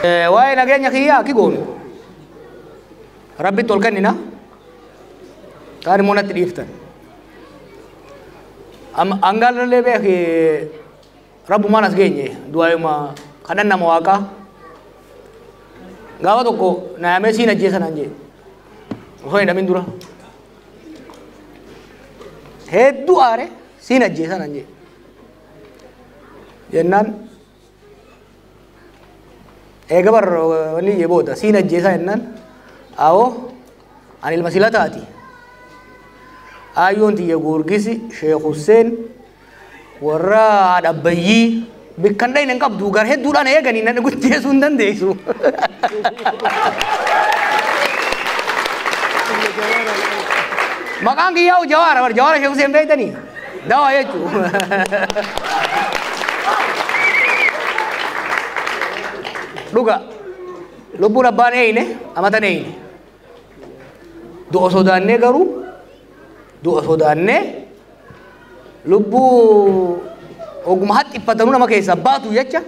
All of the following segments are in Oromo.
Waa'ee nageenya kiyyaa akki goonu Rabbitti ol kennina kaan immoo natti dhiiftan. Angaallee beeki rabbumaan as geenye du'aayuma kadhan nama waaqaa gaafa tokko naayamee siin ajjeesa naan jee osoo hin hidhamin dura hedduu aare siin ajjeesa naan jee jennaan eega bar wanni jee booda siin ajjeesa jennaan awoo ani ilma silataati ayyoon tiyya Goorgisi Sheekh Hussein warra haadha abbayyii bikkan dhayne hin qabdu gar hedduudhaan eeganii nan guddeessuu hin dandeessu. Maqaan kiyyaa'u Jawaara bar Jawaara Sheekh Hussein beektanii dawaa jechuu. Dhuga lubbuun abbaan eeyne amatan eeyne du'a sodaannee garuu du'a sodaannee lubbuu oguma haxxiffatanuu nama keessaa baatu jecha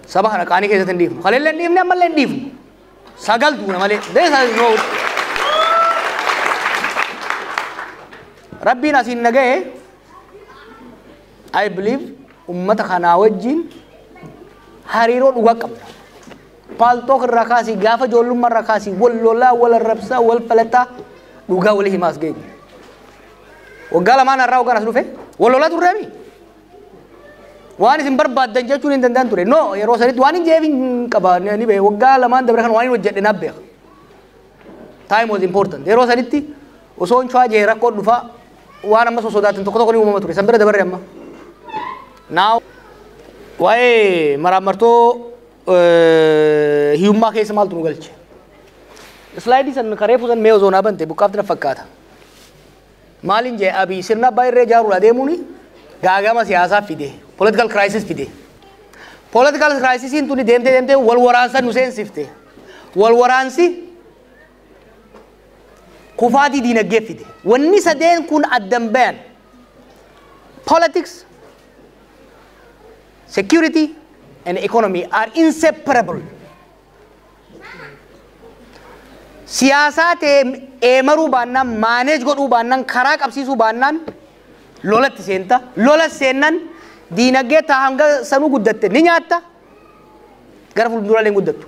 saba kana qaanii keessatti hin dhiifnu. Kaleellee hin dhiifne ammallee hin dhiifnu. Sagal duuna malee. Rabbiin asiin na ga'e I believe ummata kanaa wajjin hariiroo dhugaa qabna. Paaltoo irraa kaasii gaafa ijoollummaa irraa kaasii wal lolaa wal arrabsaa wal falataa dhugaa walii himaas geenye. Waggaa lamaan irraa hoggaan as dhufe wal lolaa turreemi. Waan isin barbaaddan jechuun hin danda'an ture. No yeroo sanitti waan hin jeef hin qaba ni beeku. Waggaa lamaan dabre kan waan hin hojjedhe naaf beeka. Time was important. Yeroo sanitti osoo hin cuwaa jee rakkoo dhufaa waan amma sosodaatan tokko tokko ni uumama ture. San bira dabarre amma. Now waa'ee maraamartoo hiyyummaa keessa maaltu nu galche? Slaayidii san karee fuusan mee osoo naa bante buqqaafti na fakkaata. Maaliin jee Abiy sirna abbaa irree ijaaruudha deemuuni gaagama siyaasaa fide political crisis fide. Political crisisiin tuni deemtee deemtee wal waraansa nu seensifte. Wal waraansi kufaatii diinagdee fide. Wanni sadeen kun addan bayan politics, security and economy are inseparable. Siyaasaa ta'e eemaruu baannaan maaneej godhuu baannaan karaa qabsiisuu baannaan lolatti seenta. Lola seennan diinagdee taa hanga sanuu guddatte ni nyaatta gara fuulduraalee hin guddattu.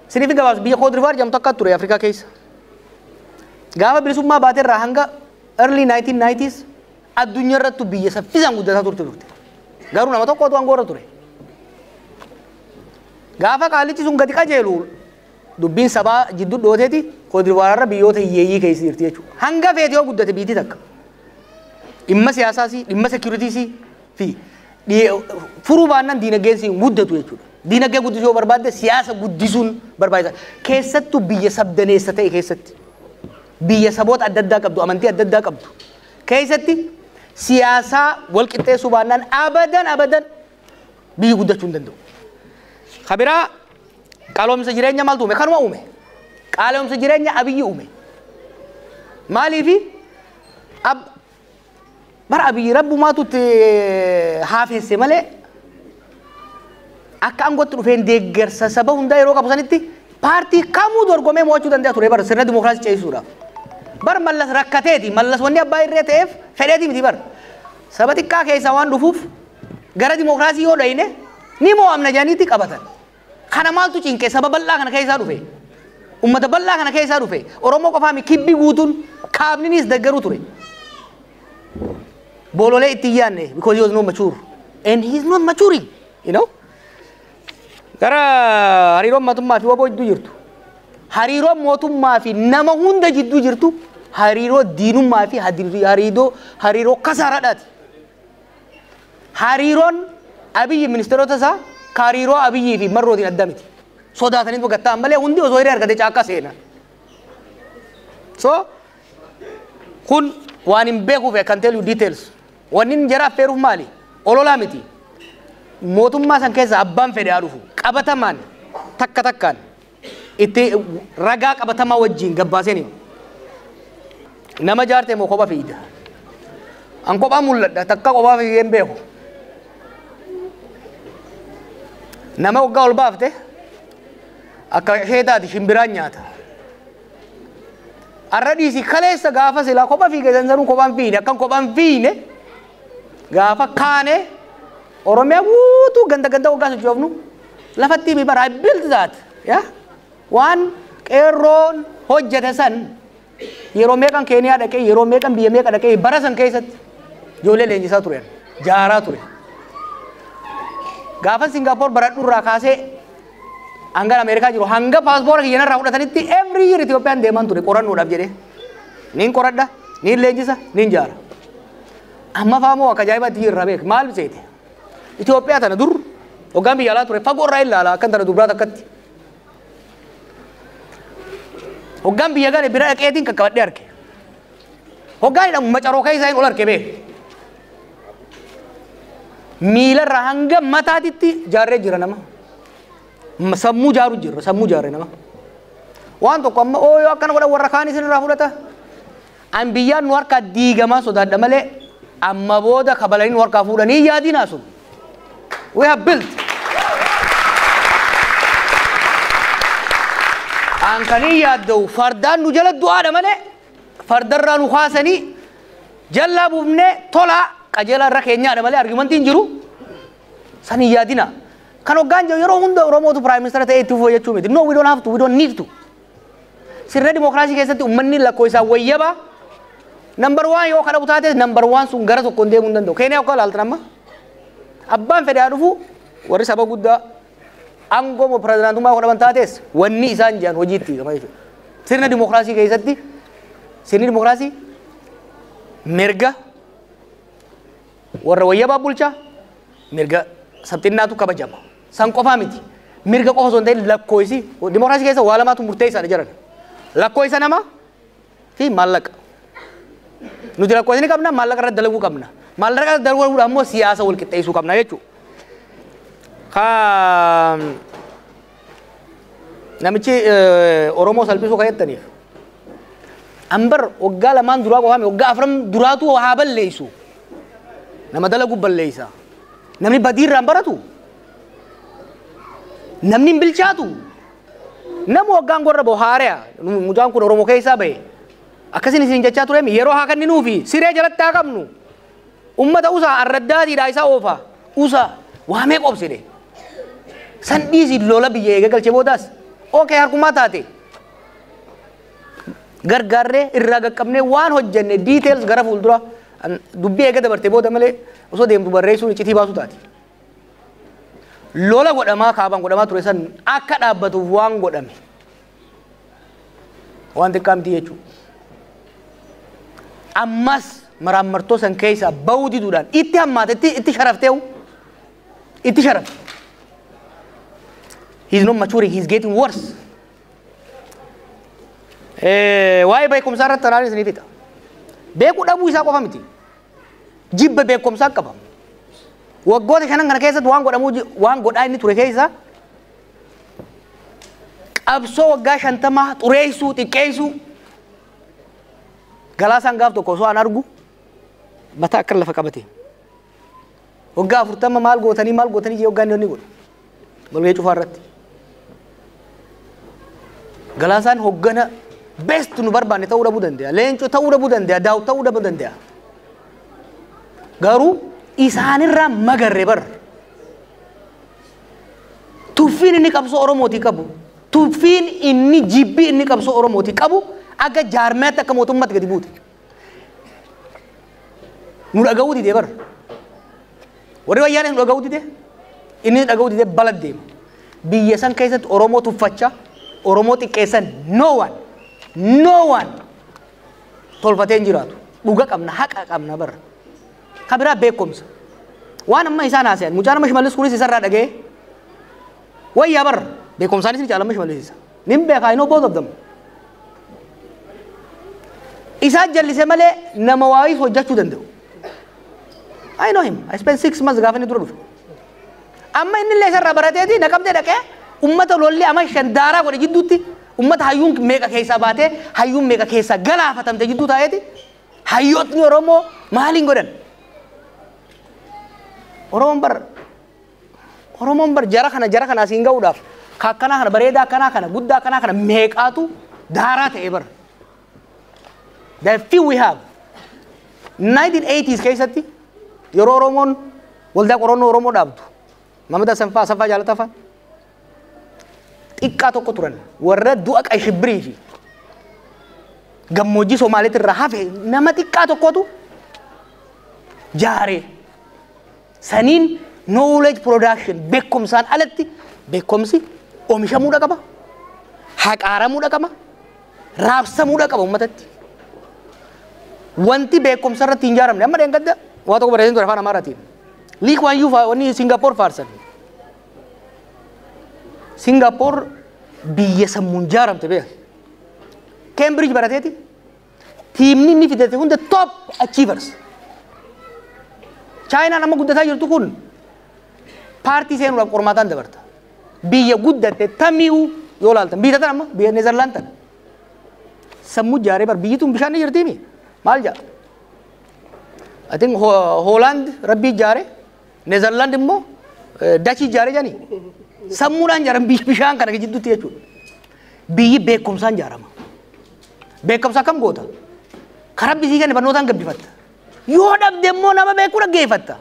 Siniif gabaabsa biyya Koot Divuwaar jedhamtu akka ture Afrikaa keessa. Gaafa bilisummaa baateerraa hanga early 1990s addunyaa irrattu biyya saffisaan guddataa turte turte. Garuu nama tokkotu aangoo irra ture. Gaafa qaalichi sun gadi qajeelu dubbiin sabaa jidduu dhooteeti Koot Divuwaar irra biyyoota hiyyeeyyii keessa jirti jechuudha. Hanga feete yoo guddate biitii takka. Dhimma siyaasaas, dhimma sekiyuritiis fi furuu baannaan diinagdeen siin guddatu jechuudha. Diinagdee guddisuu yoo barbaadde siyaasa guddisuun barbaachisaadha. Keessattuu biyya sabdaneessa ta'e keessatti. Biyya saboota adda addaa qabdu, amantii adda addaa qabdu. Keessatti siyaasaa wal qixxeessuu baannaan abadan abadan biyyi guddachuu hin danda'u. Kabiraa qaaloomsa jireenya maaltu uume? Kanuma uume. Qaaloomsa jireenya Abiyyi uume. Maaliifi bara Abiyyi rabbumaatu itti haafesse malee akka aangootti dhufeen deeggarsa saba hundaa yeroo qabu sanitti paartii kamuu dorgomee mo'achuu danda'a ture bara sirna dimookiraasii ceesisuudhaaf. Bar Mallas rakkateeti. Mallas wanni abbaa irree ta'eef fedheeti miti bar. Saba xiqqaa keessaa waan dhufuuf gara dimookiraasii yoo dhayine ni mo'amna jedhaniitti qabatan. Kana maaltu cinqe saba bal'aa kana keessaa dhufe. Uummata bal'aa kana keessaa dhufe. Oromoo qofaa mi kibbi guutuun kaabninis deeggaruu ture. Boololee itti yaanne because he was not mature. And he is not maturing, you know. Gara hariiroon mootummaa fi waboo jidduu jirtu. Hariiroon mootummaa fi nama hunda jidduu jirtu hariiroo diinummaa fi hariiroo kasaaraadhaati. Hariiroon Abiyyi ministeerota isaa hariiroo Abiyyii fi Marrootiin adda miti. Sodaatanii gattaan malee hundi osoo hiree argate caakkaa seena. So kun waan hin beekuuf I can tell you details. Wanni hin jara affeeruuf maali? Ololaa miti. Mootummaa san keessa abbaan fedhe haa dhufu. Qabatamaan takka takkaan itti ragaa qabatamaa wajjin gabbaaseen hima. Nama jaarte moo kopha fiida. An kophaa mul'adha takka kophaa fiigee hin beeku. Nama waggaa ol baafte akka isheetaati shimbiraan nyaata. Arra dhiisi kaleessa gaafa silaa kopha fiige sansanuu kophaan fiine akkan kophaan fiine gaafa kaane Oromiyaa guutuu ganda ganda waggaa sochoofnu lafatti himi bara. I built that. Yeah? Waan qeerroon hojjete san yeroo meeqan Keeniyaa dhaqee, yeroo meeqan biyya meeqa dhaqee, bara san keessatti ijoollee leenjisaa turen, jaaraa ture. Gaafa Singaappoor baradhu irraa kaasee hanga Ameerikaa jiru, hanga paaspoora kiyya narraa fudhatanitti, every year Itoophiyaan deemaan ture qorannoodhaaf jedhee. Niin qoradha, niin leenjisa, niin jaara. Amma faamoo akka ajaa'ibaatti jirra beek maal seete. Itoophiyaa tana dur hoggaan biyya alaa ture fagoo irraa ilaala akkan tana dubraa takkatti. Hoggaan biyya gale bira dhaqeetiin qaqqabadhee arge. Hoggaan hidhamu macaroo keessaa hin ol arge beek. Miilarraa hanga mataatitti jaarree jira nama. Sammuu jaaru jirra, sammuu jaarre nama. Waan tokko amma ooyoo akkana godhan warra kaan isinirraa fudhata. An biyyaan nu harkaa diigamaa sodaadha malee amma booda kabalanii nu harkaa fuudhanii yaadinaa sun. We have built. An kanii yaadda'u fardaan nu jala du'aadha malee fardarraa nu kaasanii jallaa buufnee tolaa qajeelaa irra keenyaadha malee argumentiin jiru san hin yaadina. Kan hoggaan jiru yeroo hunda Oromootu prime minister ta'ee itti fufuu jechuu miti. No, we don't have to, we don't need to. Sirna dimookiraasii keessatti uummanni lakkoo isaa wayyaba. Number one yoo kadhabu taate number one sun gara tokkoon deemuu hin danda'u. Keeniyaa akka ilaaltan amma abbaan fedhe haa dhufu, warri saba guddaa aangoo pirezidaantummaa godhaman taates wanni isaan jedhan hojiitti hiikama jechuudha. Sirna dimookiraasii keessatti sirni dimookiraasii mirga warra wayyabaa bulchaa, mirga sabxinnaatu kabajama. San qofaa miti. Mirga qofa osoo hin ta'in lakkoofsi dimookiraasii keessa waa lamaatu murteessaadha jedhan. Lakkoofsa namaa fi maallaqa. Nuti lakkoofsa ni qabna, maallaqa irratti dalaguu qabna. Maallaqa irratti dalaguudhaan immoo siyaasa wal qixxeessuu qabna jechuudha. Ka namichi Oromoo salphisuu kan jettaniif. Ambar waggaa 2n duraa qofaame, waggaa 4 duraatu haa balleessu. Nama dalagu balleessa. Namni badii irraa hin baratu. Namni hin bilchaatu. Nama waggaan gorra bahu haari'a. Mucaan kun Oromoo keessaa bahe. Akkasin isin jechaa tureemi yeroo haa kenninuufi siree jalatti haa qabnu. Ummata usaa arraddaatiidha isa oofa. Usaa waamee qobsine. San dhiisi, lola biyya eega galchee boodaas. Okay, harkumaa taate. Gargaarree irraa qaqqabnee waan hojjenne details gara fuuldura dubbii eega dabarte booda malee osoo deemtu barreessuun iccitii baasu taati. Lola godhamaa kaabaan godhamaa ture san akka dhaabbatuuf waan godhame. Waan xiqqaa miti jechuudha. Ammas maraammartoo san keessaa bahuu diduudhaan itti hammaate, itti sharafteewu, itti sharafte. He is not maturing, he is getting worse. Waa'ee beekumsaa irratti tanaan isinii fixa. Beekuu dhabuu isaa qofa miti. Jibba beekumsaa qaba. Waggoota 5n kana keessatti waan godhamuu waan godhaa inni ture keessa qabsoo waggaa 50 xureessuu, xiqqeessuu. Galaasaan gaaf tokko osoo an argu mataa akka lafa qabate. Waggaa 40 maal gootanii maal gootanii jee waggaa inni godhu. Walgahii cufaa irratti. Galaasaan hoggana best nu barbaanne ta'uu dhabuu danda'a. Leencoo ta'uu dhabuu danda'a. Daawut ta'uu dhabuu danda'a. Garuu isaanirraa magarre bar. Tuffiin inni qabsoo Oromootii qabu, tuffiin inni jibbii inni qabsoo Oromootii qabu akka jaarmiyaatti, akka mootummaatti gadi buute. Nu dhaga'uu didee bar. Warri wayyaanis nu dhaga'uu didee, inni dhaga'uu didee balad deema. Biyya san keessatti Oromoo tuffachaa, Oromoo xiqqeessan no one, no one tolfatee hin jiraatu. Dhuga qabna, haqa qabna bara. Ka biraa beekumsa. Waan amma isaan haasayan, mucaan amma Shimallis kunis isarraa dhaga'ee wayyaa bara beekumsaanis ni caalama Shimallis isa. Nin beekaa, I know both of them. Isaan jallise malee nama waayis hojjechuu danda'u. I know him. I spent 6 months gaafa inni dura dhufe. Amma inni illee isarraa barateeti Naqamtee dhaqee ummata lolli ama shan daaraa godhe jidduutti, ummata hayyuun meeqa keessaa baatee hayyuun meeqa keessaa galaafatamte jidduu taa'eeti hayyootni Oromoo maaliin godhan? Oromoon bar Oromoon bar jara kana asiin ga'uudhaaf akkanaa kana bareedaa akkanaa kana guddaa akkanaa kana meeqaatu daaraa ta'e bar. The few we have. 1980s keessatti yeroo Oromoon waldaa qorannoo Oromoo dhaabdu Mamada Sanfaa Asaffaa Jaalataa fa'aa xiqqaa tokko turan warra du'a qashibbirii fi gammoojjii Somaaliitti irraa hafe nama xiqqaa tokkotu jaaree saniin knowledge production beekumsaan alatti beekumsi oomishamuudha qaba, haqaaramuudha qaba, raabsamuudha qaba uummatatti. Wanti beekumsa irratti hin ijaaramne amma dheengadda waa tokko barreessin ture afaan Amaaraatiin. Lee Kuan Yew wanni Singaappoor faarsan. Singaappoor biyya sammuun ijaaramte beeka. Cambridge barateeti. Tiimni inni fidate hunda top achievers. Chaayinaan amma guddataa jirtu kun paartii seenuudhaaf qormaataan dabarta. Biyya guddatte tamii'uu yoo laaltan biyya tan amma biyya Neezerlaand tana. Sammuu ijaaree bar biyyi tun bishaan ni jirtiimi. Maal jedha? I think Hoolaand rabbii ijaare, Neezerlaand immoo Dachii ijaare jedhanii. Sammuudhaan ijaaran biyya bishaan kana gidduutti jechuudha. Biyyi beekumsaan ijaarama. Beekumsa akkam goota? Karaa bisii kana barnootaan gabbifatta. Yoo dhabde immoo nama beekuu dhaggeeffatta.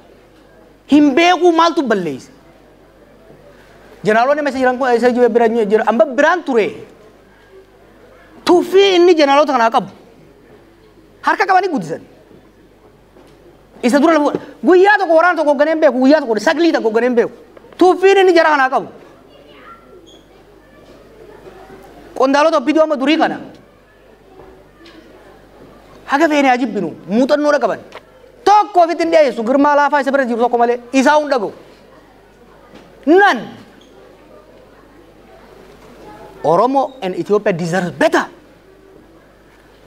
Hin beekuu maaltu balleessa? Jeneraaloonni amma jiran kun isa bira jira amma biraan ture. Tuffii inni jeneraalota kanaa qabu harka qabanii guddisan. Isa dura lafa guyyaa tokko waraana tokko hoogganee hin beeku, guyyaa tokko saglii tokko hoogganee hin beeku. Tuffiin inni jara kanaa qabu. Qondaalota obbiduu amma durii kana haga feene haa jibbinu muuxannoodha qaban. Tokko ofitti hin dhiyeessu girmaa laafaa isa bira jiru tokko malee isaa hun dhaga'u. Nan Oromo and Ethiopia deserves better.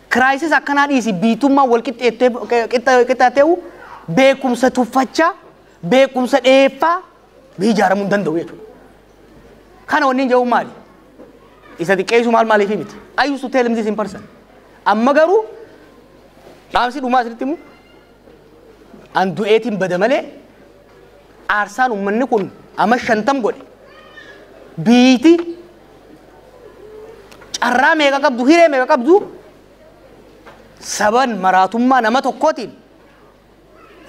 Crisis akkanaa dhiisi biitummaa wal qixxaateewu beekumsa tuffachaa beekumsa dheeffaa biyyi ijaaramuu hin danda'u jechuudha. Kana wanni hin jedhu maali? Isa xiqqeessu maal maaliif miti? I used to tell him this in person. Amma garuu dhaamsi dhumaa asirratti himu an du'eetiin bada malee aarsaan uummanni kun amma 50 godhe biiti carraa meeqa qabdu hiree meeqa qabdu saban maraatummaa nama tokkootiin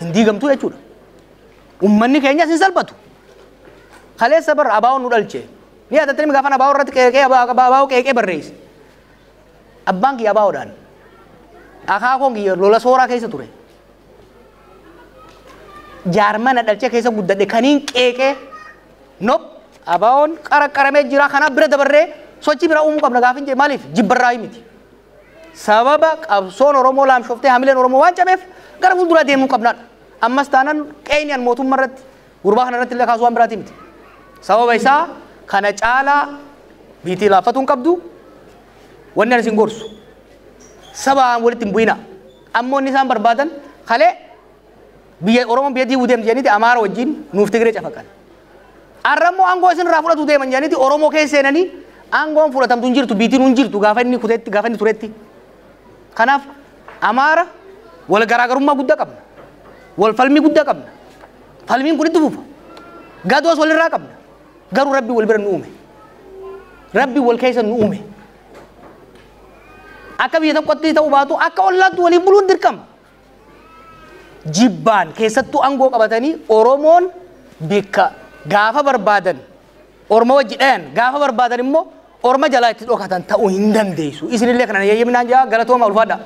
hin diigamtu jechuudha. Uummanni keenyas hin salphatu. Kaleessa bara abaa'oon nu dhalche. Ni yaadattanii gaafa abaa'oo irratti qeeqee abaa'oo qeeqee barreesse. Abbaan kiyya abaa'oodhaan. Akaakoon kiyya lola sooraa keessa ture. Jaarmana dhalchee keessa guddadhe kaniin qeeqee nop abaa'oon qaraqqaramee jira kanaaf bira dabarree sochii biraa uumuu qabna gaafa hin jee maaliif jibbarraa miti. Sababa qabsoon Oromoo laamshooftee hamileen Oromoo waan cabeef gara fuulduraa deemuu qabnaadha. Ammas taanaan qeeyni an mootummaa irratti gurbaa kana irratti illee kaasuu waan biraatii miti. Sababa isaa kana caalaa biitii laaffatuu hin qabdu wanni ani isin gorsu. Sabaan walitti hin bu'ina. Ammoo inni isaan barbaadan kalee biyya Oromoon biyya diiguu deemti jedhaniiti Amaara wajjin nuuf Tigree cafaqan. Har'a immoo aangoo isin irraa fudhatu deeman jedhaniiti Oromoo keessa seenanii aangoon fudhatamtu hin jirtu biitiin hin jirtu gaafa inni kuteetti gaafa inni turetti. Kanaaf Amaara wal garaagarummaa guddaa qabna. Wal falmii guddaa qabna. Falmiin kun itti fufa. Gadoos walirraa qabna. Garuu Rabbi wal bira nu uume. Rabbi wal keessa nu uume. Akka biyya tokkotti ta'uu baatu akka ollaatti waliin buluun dirqama. Jibbaan keessattuu aangoo qabatanii Oromoon bikka gaafa barbaadan Orma wajji dhayan gaafa barbaadan immoo Orma jalaa itti dhokatan ta'uu hin dandeessu. Isinillee kana yayyaminaan jaa galatooma ulfaadha.